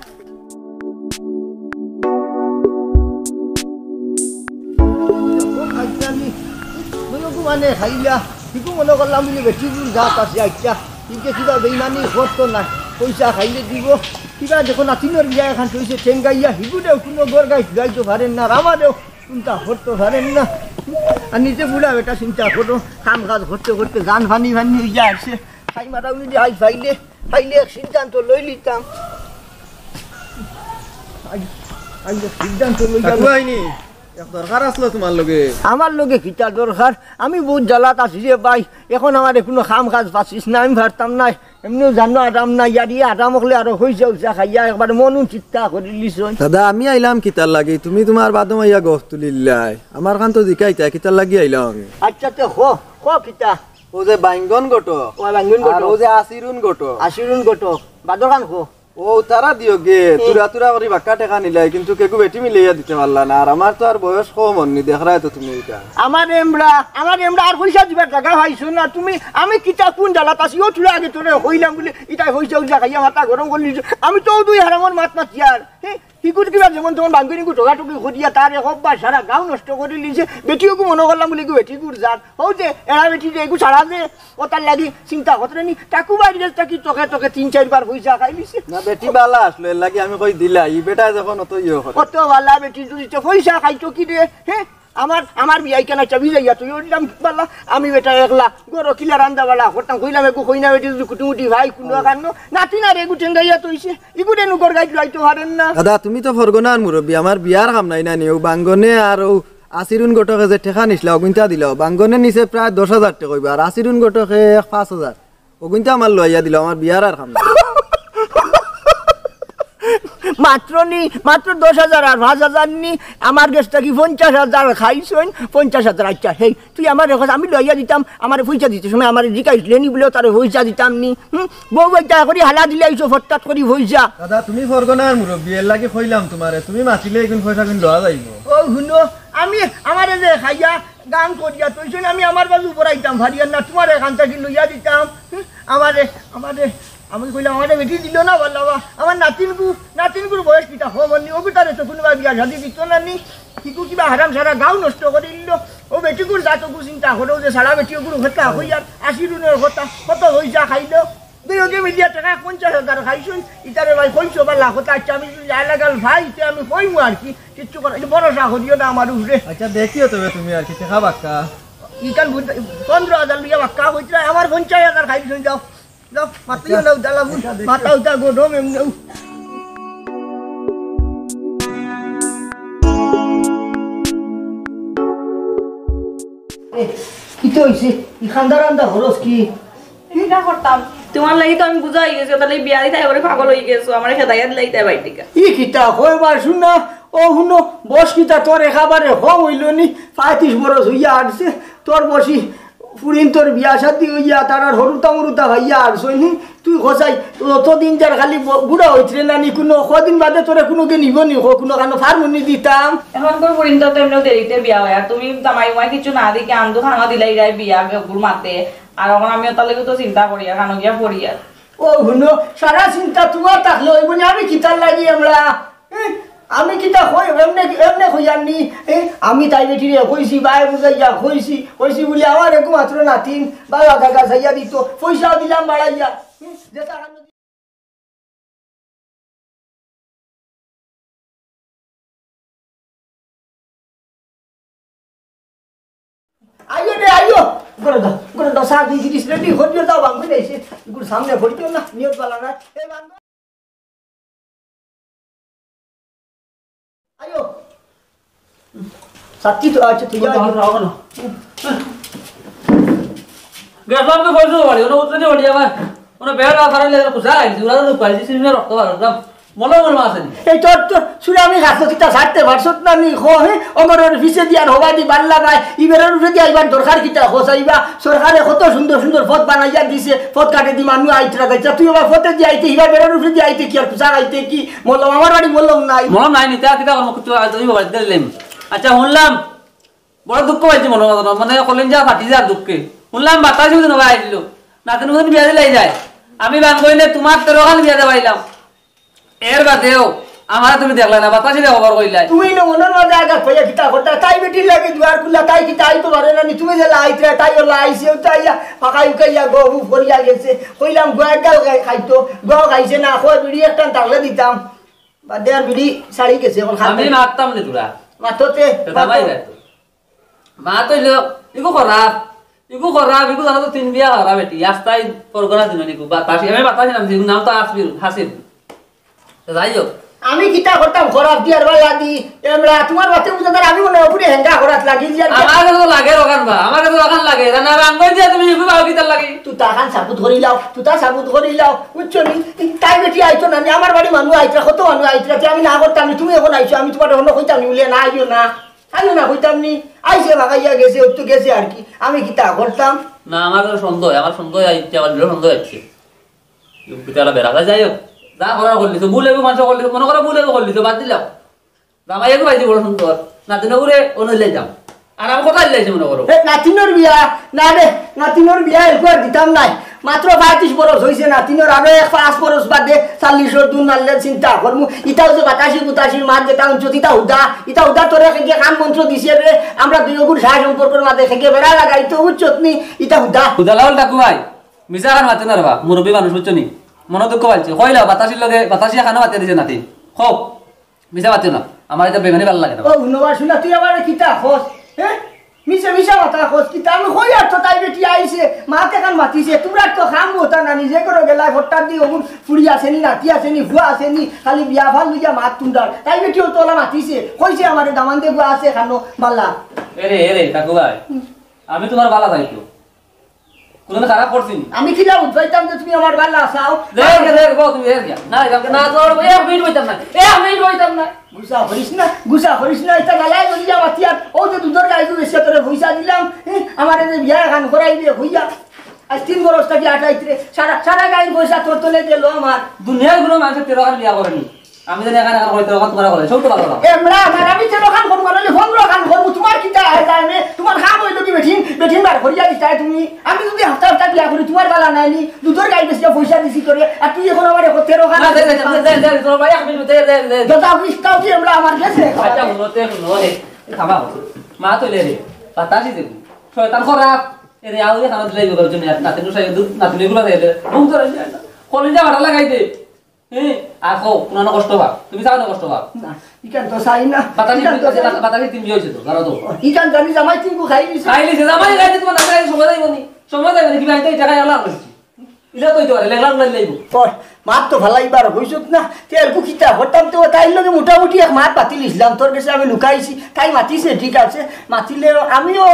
মনে কো মানে খাইলা, হিকু মনে করলাম বুলে বেটি দূর জাত আছে, আচ্ছা, হিকে কিবা বেইমানি করতো না, পয়সা খাইলে দিব, কিবা দেখো না, তিনর বিয়া এখান চলছে, ঠেঙ্গাইয়া, হিকু দেও কোনো গড় গাইছ যাইতো পারেন না, রামা দেও, চিন্তা করতো পারেন না। আর নিজে বুড়া বেটা চিন্তা করো, কাম কাজ করতে করতে জান ফানি ফানি অইয়া আছে। খাই মারা উনি দিয়ে আই ফাইলে, ফাইলে এক সিদ্ধান্ত লই লিতাম। আই, আই এক সিদ্ধান্ত লই কাকু যাবো। আইনি, এক দরকার আসলো তোমার লগে। আমার লগে কিতা দরকার? আমি বউত জ্বালাত আছি রে ভাই। এখন আমারে কোনো কাম কাজ পাচ্ছিস না, আমি পারতাম না। এমনিও জানো আরাম নাই, আর ই আরাম হকলে আরো হইছে, হইছে খাইয়া একবার মন চিন্তা করি লিছইন। দাদা, আমি আইলাম কিতার লাগি? তুমি তোমার বাদম আইয়া গফ তুলিল্লাই। আমার খান তো জিকাইতা, কিতার লাগি আইলাম আমি? আচ্ছা, তে হ, হ কিতা? ও যে বাইঙ্গন ঘটক, ও বাইঙ্গন আর ঘটক। ও যে আশিরুন ঘটক। আশিরুন ঘটক, বাদর খান হ। ও তারা দিও গে, হুম। তুরা তুরা করি বাক্কা টেকা নিলাই, কিন্তু কেগু বেটি মিলাইয়া দিতে পারলা না। আর আমার তো আর বয়স কম অননি, দেখরায় তো তুমি ইটা। আমার এমরা, আমার এমরা আর পয়সা দিবার জাগা পাইছো না তুমি। আমি কিতা কোন জ্বালাত আছি, ও তুরা আগে তোরে কইলাম বুলে, ইটা পয়সা উল্টা খাইয়া মাথা গরম করি লিছো। আমি তো দুই হারামর মাত মাতি আর, হে, হিগুর কিবা যেমন তেমন বাঙ্গুর হিগু ঠোকাঠুকি করিয়া তার এক অভ্যাস সারা গাঁও নষ্ট করি লিছে। বেটিওগু মনে করলাম বুলে, ইগু বেটিগুর জাত। ও যে, এরা বেটি যে, ইগু ছাড়া যে, ও তার লাগি চিন্তা করতে নি। টাকু বাইর গেছে, টাকি চোখে চোখে তিন চারবার পয়সা খাই লিছে। না, বেটি বালা আসলো, এর লাগি আমি কই দিলা, ই বেটা যখন অত ইয়ে করে। কত বালা বেটি, তুই তো পয়সা খাইতো কি রে, হে? আমার, আমার বিয়াই কেন চাবি যাইয়া তুই ওইলাম বালা, আমি বেটা একলা, গরো কিলা রান্দা বালা করতাম, কইলাম একু কইনা বেটি যদি কুটুমুটি ভাই, কুনো কান্ন, নাতি না রে, এগু ঠেঙ্গাইয়া তইছে, ইগু রে নুকর গাইত লইতে পারেন না। দাদা, তুমি তো ফরগনার মুরব্বি, আমার বিয়ার কাম নাই না নি, ও বাঙ্গনে আর ও আসিরুন ঘটকে যে টেকা নিছলা, অগুইনতা দিলাও। বাঙ্গনে নিছে প্রায় দশ হাজার টেকা অইবো, আর আসিরুন ঘটকে এক পাঁচ হাজার। অগুইনতা আমার লইয়া দিলাও, আমার বিয়ার আর কাম নাই। মাত্র নি, মাত্র দশ হাজার আর পাঁচ হাজার নি, আমার গেছ থাকি পঞ্চাশ হাজার খাইছইন, পঞ্চাশ হাজার। আচ্ছা, হেই, তুই আমার এখন, আমি লইয়া দিতাম, আমারে পয়সা দিতে সময় আমারে জিকাইছলে নি বুলে তারে পয়সা দিতাম নি। হুম? বউ বাইতা করি হালা দিলে আইছো ফটকাত করি পয়সা। দাদা, তুমি ফরগনার মুরব্বি, এর লাগি কইলাম তোমারে, তুমি মাতিলে এখন পয়সা কিন্তু লওয়া যাইবো। ও হুনো, আমি আমারে যে খাইয়া গান করিয়া তইছইন, আমি আমার বাজু উপর আইতাম পারি আর না, তোমার এখান থাকি লইয়া দিতাম। হুম, আমারে, আমারে, আমি কইলাম, আমারে বেটি দিল না, বললাম, আমার নাতিনগু, নাতিনগুর বয়স কিতা কম অননি, অগু তারে তো কুনবা বিয়া শাদি দিত না নি, কিগু কিবা হারাম সারা গাঁও নষ্ট করি দিল। ও বেটিগুর জাত অগু চিন্তা করো যে সারা বেটি অগুর কথা কই আর আসিরুনর কথা, কত পয়সা খাইল। দুইওগে মিলিয়া টেকা পঞ্চাশ হাজার খাইছইন, ইতারে ভাই কইছো বালা কথা, আচ্ছা, আমি যদি যা লাগাল ভাই, তে আমি কইমু আর কি, কিচ্ছু করার, এই ভরসা করিও না আমার উপরে। আচ্ছা, দেখিও তবে তুমি আর কি, টেকা বাক্কা। ইখান বুঝ-, পনেরো হাজার লইয়া বাক্কা কইতরা, আমার পঞ্চাশ হাজার খাইছইন, যাও। মাতিও না, উদালা বুঝ, মাথা উদা গরম এমনি। এ, কিতা অইছে? ই খান্দা রান্দা খরচ কি? কিতা করতাম? তোমার লাগি তো আমি বুঝা অই গেছি, তাইলে বিয়া দিতায় পাগল অই গেছো, আমারে খেদাইয়া দিলাইতায় বাইটিকা। ই কিতা কয় বা শুনা? ও হুনো, বয়স কিতা তোর একেবারে কম অইলো নি? পঁয়ত্রিশ বরস অইয়া আটছে, তোর বয়সী ফুরিন্তর বিয়া শাদি অইয়া, তারার হুরুতা মুরুতা ভাইয়া আর সইনি, তুই খোঁজাই, অতদিন যার খালি ব-, বুড়া অইতরে না নি, কুনু কদিন বাদে তোরে কুনুগে নিবো নি, কো, কুনু কানো ফার্ম নি দিতাম। অখনকার ফুরিন্তর তো এমনেও দেরিতে বিয়া অয়, আর তুমি জামাই উমাই কিচ্ছু না দেখি আন্দু খানা দিলাইরায় বিয়া বেগুর মাতে, আর অখন আমি অতার লাগি তো চিন্তা করি, আর কানো গিয়া পড়ি আর। ও হুনো, সারা চিন্তা তুমার থাকলে অইবো নি, আমি কিতার লাগি আমরা? এ, আমি কিতা কই, এমনে, এমনে কইয়ার নি? এ, আমি তাই বেটিরে কইছি, বায় বুঝাইয়া কইছি, কইছি বুলি আমার একমাত্র নাতিন, বাবা কাকা চাইয়া দিত, পয়সাও দিলাম বাড়াইয়া। এ, যেটা আইও রে, আইও। গরো দাও, গরো দাও, চা দুই জিনিস রেডি, হরিও দাও, বাঙ্গুই নাইছে। গুড় সামনে হরিও না, নিয়ত বালা না। এ বাঙ্গু। আইও। সাক্ষী তো আছে, তুই আয়। গেলাম তো বলছো বাড়ি, ওনা উঠতে বাড়ি আমার। ওনা বেড়া ফারাইলে, ওনা কুসা আইছি, ওনা তো পাইছি, সিনে রক্ত বার করলাম। মনে মনে আছে নি? এই তোর, তোর চুড়ামি গাছ কিতা ছাড়তে পারছত না নি? খো, হে, অমরর পিছে দিয়া আর হবা দি বাল্লা নাই। ইবেরর উপরে দিয়া আইবার দরকার কিতা? খো চাইবা, সরকারে কত সুন্দর সুন্দর পথ বানাইয়া দিছে, পথ কাটে দি মানু আইতরা যাইতরা। তুই আবার পথে দিয়া আইতে, ইবার বেড়ার উপরে দিয়া আইতে কি আর কুসা আইতে কি? মলম, আমার বাড়ি মলম নাই। মলম নাই নি, তা কিতা করমু? কুচু আজ ওই বাবা দিলাম। আচ্ছা, হুনলাম, বড় দুঃখ পাইছি মনে মনে, মানে কলিজা ফাটি যার দুঃখে। হুনলাম বাতাসি বুঝি নবায় আইছিল। নাতিন বুঝি বিয়া দিলাই যায়। আমি বাঙ্গইনে তোমার তেরো খান বিয়া দেবাইলাম। এর বাদেও আমারে তুমি দেখলায় না, বাতাসিরে খবর কইলায়। তুমি না মনর মাঝে আঘাত পাইয়া কিতা করতা? তাই বেটির লাগি দুয়ার খুলা, তাই কিতা আইতো পারে না নি? তুমি যে লাইতরা, তাই ওলা আইছে, ও তাই ইয়া ফাঁকাই উকাইয়া গো, উফ করিয়া গেছে। কইলাম, "গুয়া এক গাল খাই-, খাইতো, গুয়াও খাইছে না, কয় বিড়ি একটান থাকলে দিতাম।" বাদে আর বিড়ি ছাড়ি গেছে, এখন খাইতে আমি মারতাম নি তোরা। মাততে, তো দাবাই মাতো। যায় তো। মা তো ইলো, ইগু খরাপ, ইগু খরাপ, ইগু জানো তো তিন বিয়া খরাপ বেটি, আস্তাই পরগনা দিন নিকু, বাতাসি, আমি বাতাসি নাম দিন, নাম তো আসবির, হাসিব। তো যাই হোক। আমি কিতা করতাম খরাপ দিয়ার বালা দি, এমলা, তোমার বাতে বুঝা তার আমি মনে অয় পুরে হেঙ্গা খরাপ লাগি দিয়ার। আমার কাছে তো লাগে রোগান বা, আমার কাছে রোগান লাগে, না রাঙ্গই দিয়া তুমি ইগু বাবা কিতার লাগি। তুই তা খান সাবুত করি লাও, তুই তা সাবুত করি লাও, বুঝছো নি? তাই বেটি আইতো না নি, আমার বাড়ি মানু আইতরা, কত মানু আইতরা, তে আমি না করতাম নি, তুমি এখন আইছো, আমি তোমার অন্য কইতাম নি, বলে না আইও না। আইও না কইতাম নি, আইছে ভাগাইয়া গেছে, ওর তো গেছে আর কি, আমি কিতা করতাম? না, আমার কাছে সন্দেহ, আমার সন্দেহ আইছে, আমার দৃঢ় সন্দেহ আইছে। কিতা একটা বেড়া যায়, যাই হোক, যা করার করলি তো, ভুল এগু মানুষ করলি তো, মনে করো ভুল এগু করলি তো, বাদ দিলাম। জামাই এগু পাইছি বড় সুন্দর, নাতিন ওরে অনু লই যাম। আর আমি কথা দিলাইছি মনে করো। এ, নাতিনর বিয়া, না রে, নাতিনর বিয়া একবার দিতাম নাই। মাত্র পঁয়ত্রিশ বরস অইছে নাতিনর, আরো এক পাঁচ বরস বাদে চল্লিশর দুন মারলে চিন্তা করমু। ইতাও যে বাতাসি বুতাসির মাত যেটা উঞ্চত, ইতা হুদা, ইতা হুদা তোরে খেগে কাম মন্ত্র দিছে রে, আমরা দুই গুণ সায় সম্পর্কর মাঝে খেগে বেড়া লাগাই তো উচ্চত নি, ইতা হুদা। হুদা লাউল ডাকু ভাই, মিছা খান মাতে না রে বা, মুরব্বী মানুষ বুঝছো নি? মনে দুঃখ পাইছে, কইলা বাতাসির লগে, বাতাসি খানো মাতে দিছে নাতি। হোক, মিছা মাতিও না, আমার ইতা বেমানি ভালা লাগে না। ও, নবা শুনা, তুই আমারে কিতা কস? হ্যাঁ? মিছা, মিছা মাতা কস কিতা? আমি কই আর তো তাই বেটি আইছে, মাত এখান মাতিছে, তোমরা তো খাম হতা না, নিজে করো গেলায়, ভোটটার দি অগুন ফুড়ি আছে নি, নাতি আছে নি, ফুয়া আছে নি, খালি বিয়া ফাল লইয়া মাত তুমরার। তাই বেটিও তো ওলা মাতিছে, কইছে আমারে দামান দে গুয়া আছে খানো বালা। এরে, এরে, কাকু ভাই, আমি তোমার বালা চাইতো। কোনদিন খারাপ করছি নি? আমি কিলা বুঝাইতাম যে তুমি আমার বালা চাও? দেখ, দেখ, বউ, তুমি দেখ গিয়া। না, না, না, তোর এক মিনিট বইতাম না। এক মিনিট বইতাম না। গুসা করিস না, গুসা করিস না, এটা গালায় বলিয়া মাতিয়ার। ও যে দুধর গাই দুধ এসে তোরে পয়সা দিলাম, হ্যাঁ, আমার এই যে বিয়া এখান করাই দিয়ে হইয়া। আজ তিন বরস থাকি আটাইত রে, সারা, সারা গাইর পয়সা তোর তলে গেল আমার। দুনিয়ার কোনো মানুষের তেরো খান বিয়া করেনি। আমি জানি এখানে এখন হয়তো এখন তোমার করে, সব তো ভালো না। এমরা আমার আমি তেরো খান করবো, নাহলে পনেরো খান করবো, তোমার কিতা হয় জানে? তোমার কাম হইলো কি বেটিন, বেটিন বার করিয়া দিতায় তুমি? আমি যদি হাফতা হাফতা বিয়া করি, তোমার বালা নাই নি? দুধর গাই বেচিয়া পয়সা দিছি তোরে, আর তুই এখন আমার এখন তেরো খান না, দে, দে, দে, দে, দে, তোর ভাই, আমি দে, দে, দে। দাদা, আপনি তাও কি এমরা আমার গেছে? আচ্ছা, হুনো, তে হুনো, রে। এ, থামা, হুনো। মা তো লে রে, বাতাসি দেবো। শয়তান খারাপ। এ রে, আউরে খানা দিলাই গো, জন্য নাতিনু সাহেব, নাতিনু গুলা রে, ঘুম ধরে যায় না। কলিজা ফাটা লাগাই দে। হ্যাঁ, আর কও, কোনো না কষ্ট পাও। তুমি চাও না কষ্ট পাও। না, ইখান তো চাই না। বাতাসি ইখান তো তিন, চাই না। বাতাসি তিন বিয়ে হয়েছে তো, জানো তো। ইখান জানি জামাই তিন গু খাই নিছে। খাই নিছে, জামাই খাই নিছে, তোমার নাতি খাই সময় যাইব নি? সময় যাইব নি? কি ভাই তো এই জায়গায় আল্লাহ করছি। ইলা তো অইতে পারে, লেংড়া উলাই লাইব। ওই, মাত তো ফালাইবার কইছত না, তে এলকু কিতা করতাম, তো তাইর লগে মোটামুটি এক মাত মাতিলিছলাম, তোর গেছে আমি লুকাইছি, তাই মাতিছে, ঠিক আছে, মাতিলে আমিও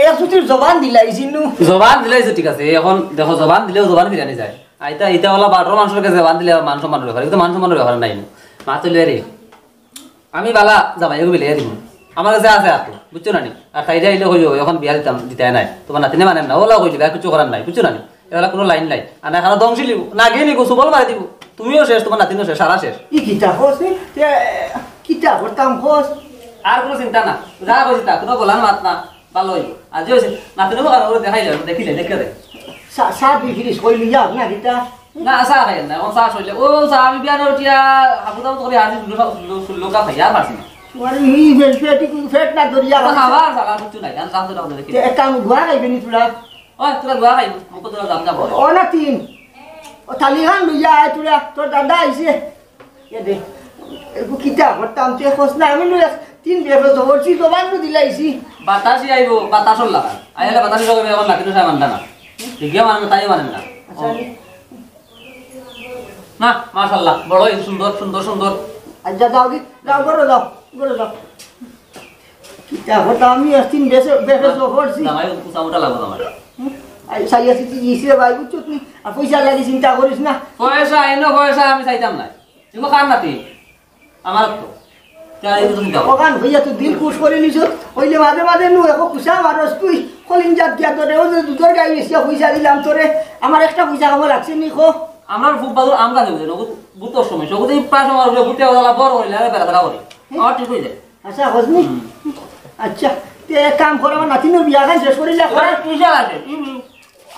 এক জুতির জবান দিলাইছি নু। জবান দিলাইছে, ঠিক আছে, এখন দেখো, জবান দিলেও জবান ফিরানি যায়। আইতা, ইতা অলা বাটর মানষর গেছে জবান দিলে মান সম্মানর ব্যাপার, ইতা তো মান সম্মানর ব্যাপার নায় নু। মাত অইলে রে, আমি বালা জামাই এগু বিলাইয়া দিমু। আমার গেছে আছে আর তো, বুঝছো না নি? আর তাইরে আইলে কইও, এখন বিয়া দিতাম, দিতায় নায়। তুমার নাতিনে মানের না, অলা কইলে আর কিচ্ছু করার নাই, বুঝছো না নি? এগুলা কুনু লাইন নাই। আর না খানা ধ্বংসই লিব, না গিয়ে নিব, সুবল মারি দিব। তুমিও শেষ, তুমার নাতিনও শেষ, সারা শেষ। ই কিতা কস নি? তে, কিতা করতাম কস? আর কুনু চিন্তা না, যা কইছি তা, কুনু বলার মাত না, ভালা অইব। আর যে অইছে, নাতিনও ভালা করি দেখাইলে, দেখিলে, দেখে দে। সা-, সাত বিক্রি কইলি যাও না কিতা? না, চা খাইয়েন না, এখন চা শইলে। ও চা আমি বিয়ানে উঠিয়া হাবু দাবু করে হাজি ষোলো, ষোলো, ষোলো কাপ খাই, আর পারছি না। তোমার এই পেট, পেট, পেট না ধরিয়া ও খাবার জ্বালা কিচ্ছু নাই, আমি জানতে না ওদের তে এক কাম ধোয়া খাইবে নি তোরা? ওই, তোরা ধোয়া খাই, মুখে তোরা জাম না পড়ে। ও না তিন। ও থালি খান লইয়া আয় তোরা, তোর দাদা আইছে। এ দে, এগু কিতা করতাম, তে খোঁজ না, আমি লইয়া তিন বেফে জবরছি, জবান তো দিলাইছি। বাতাসই আইব, বাতাসর লাগা। আইলে বাতাসই লাগবে, এখন লাকি তো সাহেব আনতা না। ঠিক আছে, মানে তাই মানেন না। আচ্ছা, ও। আমি না, মাশাআল্লাহ, বড়ই সুন্দর, সুন্দর, সুন্দর। আচ্ছা, যাও কি? যাও, ঘরে যাও, ঘরে যাও। কিতা কথা, আমি একদিন বেশে, বেশে জোর করছি। জামাই উঁচা মোটা লাগবো জামাই। হুম? আই, সাইয়া সিটি গেছি রে ভাই, বুঝছো তুই? আর পয়সা লাগি চিন্তা করিস না। পয়সা, এনো পয়সা আমি চাইতাম না। তুমি কার নাতি? আমার তো। তাই তো চিন্তা করো। ওখান হইয়া তুই দিল খুশ করে নিছ, হইলে মাঝে মাঝে নু একো কুসা মারস তুই, কলিন জাত গিয়া তোরে, ও যে দুধর গাই এসে পয়সা দিলাম তোরে, আমার একটা পয়সা খাবো লাগছে নি খো। আমরা খুব ভালো আম গাছে বুঝে না, বুতর সময়, সব এই পাশ আমার উপরে বুতে ওলা বড় হইলে আর বেড়া বেড়া করে। আমার ঠিক হয়ে যায়। আচ্ছা, হজনি? হুম। আচ্ছা, তে এক কাম কর, আমার নাতিনর বিয়া খান শেষ করিলা। ওরা পয়সা আছে। হুম, হুম।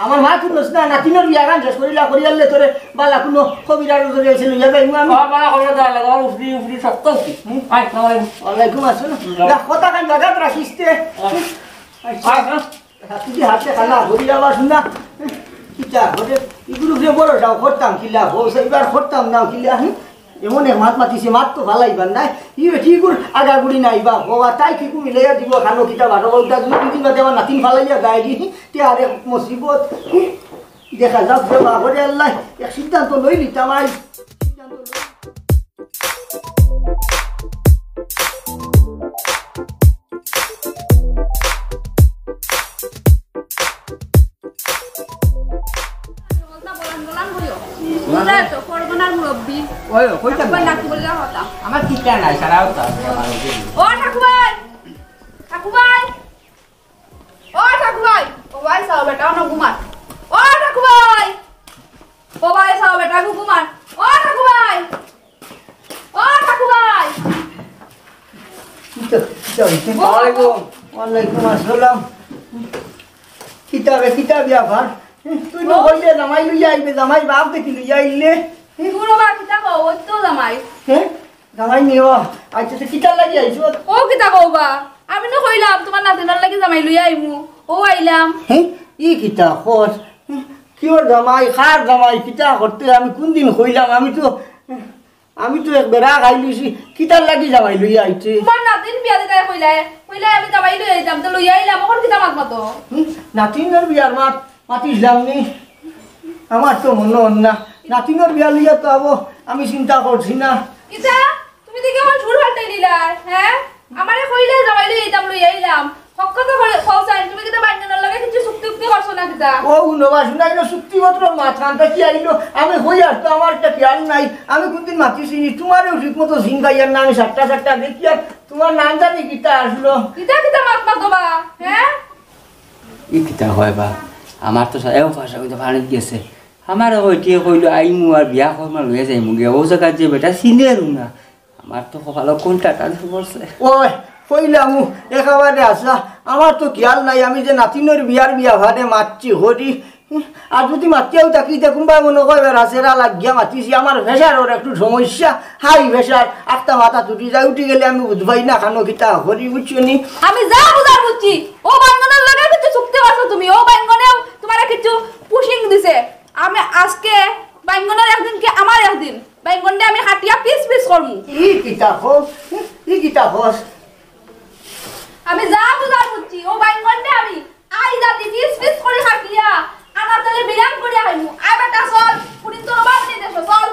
আমার মা তুই না, নাতিনর বিয়া খান শেষ করিলা, করিয়ালে তোরে বালা কুনু কবিরার ধরে এসে লইয়া যাইমু আমি। বাবা, বাবা, কবিরার ধরে লাগা, উফরি, উফরি, শক্ত উফরি। হুম? আয়, সালাম আলাইকুম। ওয়ালাইকুম আসসালাম। হুম। না, কথা খান জাগাত রাখিস তে। আয়। আচ্ছা। আয়, হ্যাঁ। তুই হাতে খানা করি আবার শুন না। কিতা করে? ইগুলো যে বড় যাও করতাম কিলা, বউ সেইবার করতাম না কিলা, হুম? এমন এক মাত মাতিছে, মাত তো ফালাইবার নাই। ই বেটি ইগুর আগাগুড়ি নাই বা, বাবা, তাই কিগু মিলাইয়া দিব, খানো কিতা বারো বলতা, দুই তিন দিন বাদে আমার নাতিন ফালাইয়া যায় গি, তে আরে মুসিবত। দেখা যাক যে বাবরে আল্লাহ, এক সিদ্ধান্ত লই নিতাম আই। সিদ্ধান্ত লই। বলতা বলান বলান হইও। বুঝলে তো, পরগনার মুরব্বি। ওই, কইতাম কই না। নাকি বললে হতা। আমার কিতা নাই, সারা হতা। ও ঠাকুভাই, ঠাকুভাই, ও ঠাকুভাই, ও ভাই সাও বেটা, অনো ঘুমান। ও ঠাকুভাই, ও ভাই সাও বেটা, ঘুমান। ও ঠাকুভাই, ও ঠাকুভাই। কিতা, কিতা অইছে? ও। ওয়ালাইকুম। ওয়ালাইকুম আসসালাম। কিতা রে, কিতা ব্যাপার? তুই না কইলে জামাই লইয়া আইবে, জামাই বাপ দেখি লইয়া আইলে। তোর বাবা কিতা কও, ওই তো জামাই। হ্যাঁ? জামাই নিও। আচ্ছা, তো কিতার লাগি আইছো? ও কিতা কও বা? আমি না কইলাম তুমার নাতিনর লাগি জামাই লইয়া আইমু। ও আইলাম। হ্যাঁ? ই কিতা কস? কি ওর জামাই, কার জামাই, কিতা করতে? আমি কোন দিন কইলাম? আমি তো, আমি তো এক বেড়া খাইলিছি। কিতার লাগি জামাই লইয়া আইছে? তুমার নাতিন বিয়া দিতায় কইলায়। কইলায় আমি জামাই লইয়া আইতাম, তো লইয়া আইলাম। অখন কিতা মাত মাতো? হুম? নাতিনর বিয়ার মাত মাতিছিলাম নি? আমার তো মনো অর না। নাতিনর বিয়া লইয়া তো আবো আমি চিন্তা করছি না। কিতা? তুমি দেখি অখন সুর ফাটাই দিলায়, হ্যাঁ? আমারে কইলে জামাই লই আইতাম, লই আইলাম। হক কথা কই-, কও চাই, তুমি কিতা বাইঙ্গনর লগে কিছু চুক্তি উক্তি করছো না কিতা? ও, হুনো বা, হুনো, ইনো চুক্তিপত্রর মাত কান্তা কি আইলো? আমি কই আর তো আমার একটা খেয়াল নাই। আমি কোনদিন মাতিছি নি, তুমারেও ঠিক মতো জিন পাইয়ার না, আমি সাতটা সাতটা দেখি আর তুমার নাম জানি কিতা আসলো। কিতা কিতা মাত মাতো বা, হ্যাঁ? ই কিতা কয় বা? আমার তো সা-, এও ভাষা কইতে পানিত গেছে। আমারে কইতে কইলো, "আইমু আর বিয়া করমু আর লইয়া যাইমু গিয়া।" ও জাগাত যে বেটা চিনেরও না। আমার তো কপালো কোনটা টান পড়ছে। ওই, কইলাম, একেবারে আসা। আমার তো খেয়াল নাই, আমি যে নাতিনর বিয়ার বিয়া ভারে মাতছি করি। আর যদি মাতিয়াও থাকি, দেখুন ভাই, মনো কয় বেড়া সেরা লাগিয়া মাতিছি, আমার প্রেশারর একটু সমস্যা, হাই প্রেশার, আখতা মাথাত উঠি যায়, উঠি গেলে আমি বুঝবাই না, খানো কিতা করি, বুঝছো নি? আমি যা বুঝার বুঝছি, ও বাইঙ্গনর লগে কিছু চুক্তি করছো তুমি, ও বাইঙ্গনে তুমারে কিছু পুশিং দিছে। আমি আজকে বাইঙ্গনর একদিন কি আমার একদিন, বাইঙ্গনরে আমি কাটিয়া পিস পিস করমু। ই কিতা কস? ই কিতা কস? আমি যা বুঝার বুঝছি, ও বাইঙ্গনরে আমি আইজ রাতি পিস পিস করি কাটিয়া, আর আর তাহলে বিরাম করিয়া খাইমু। আয় বেটা, চল। পুরি তোর বাপ নিয়ে দেশো, চল।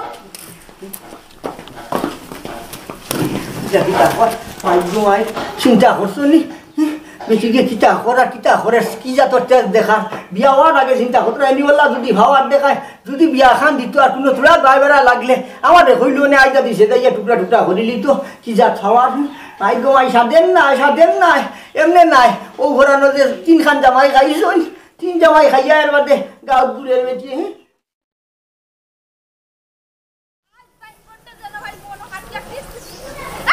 ইটা কিতা কর? মাই গো মাই, চিন্তা করছো নি? বেটি গিয়ে কিতা কর আর কিতা করে, কি জাতর test দেখার? বিয়া হওয়ার আগে চিন্তা করতো, এনি বললা যদি ভাওয়ার দেখায়, যদি বিয়া খান দিত আর কোনো তোরা গায়ে বেড়া লাগলে, আমারে কইলো নে, আইতা দিছে, তাই টুকরা টুকরা করিলি তো, কি জাত খাওয়ার? মাই গো মাই, সাদেন নাই, সাদেন নাই, এমনে নাই। ও ঘোরানো যে তিন খান জামাই খাইছইন, তিন জামাই খাইয়া এর বাদে গাঁও দূরের বেটি, হ্যাঁ?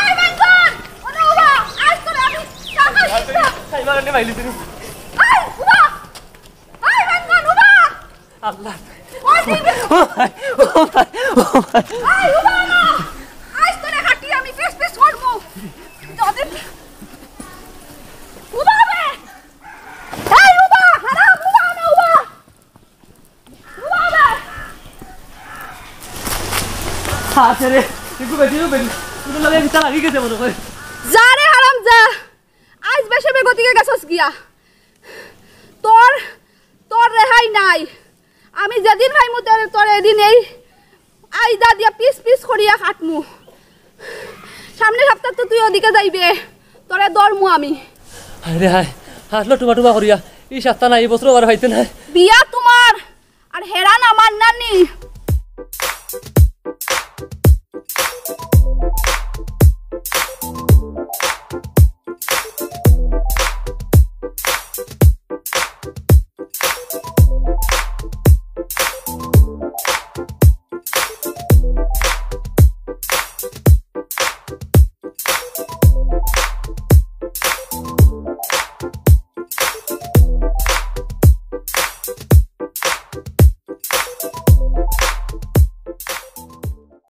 এই বেঙ্গন! ওরে বাবা! আজ তোরে আমি সাবাস দিতাম। এই বাবা! এই বেঙ্গন, উবা! আল্লাহ। ওই যে ও ভাই, ও ভাই, ও ভাই। এই উবা না! আজ তোরে হাঁটি আমি ফেস ফেস করবো। তোদের উবা বে! এই উবা! হারাম উবা না উবা! উবা বে! হাতে রে, একটু বেটি, একটু বেটি। তোর লগে কিতা লাগি গেছে মনে হয়। যা রে হারাম যা। আজ বেশি বেগতিকে গেছস গিয়া। তোর, তোর রেহাই নাই। আমি যেদিন পাইমু তোর, তোর এদিন এই আইদা দিয়া পিস পিস করিয়া কাটমু। সামনে সপ্তাহ তো তুই ওদিকে যাইবে, তোরে ধরমু আমি। হায় রে হায়, হাসলো টুবা টুবা করিয়া। ই সপ্তাহ না, এই বছর আর পাইতে না। বিয়া তোমার আর হেরান আমার নানি।